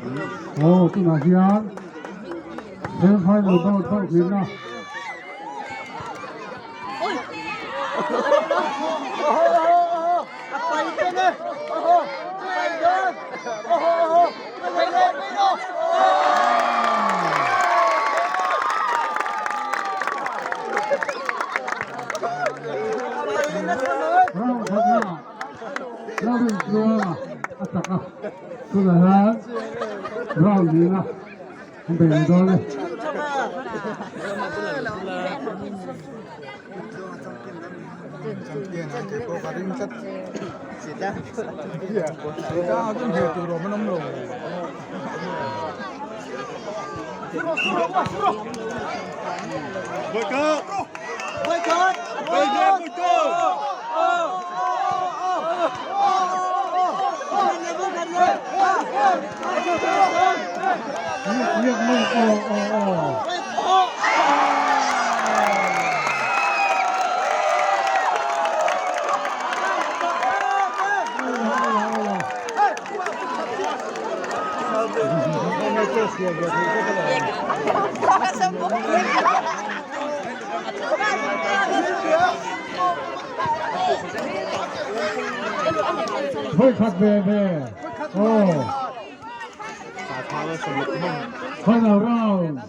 Aw tunah hian semi final bout bout hnihna. Round khatna Lawrence Tluanga a chak a, tunah hian round hnihna an bei ang dawn e. Vawikhat ve ve aw final round.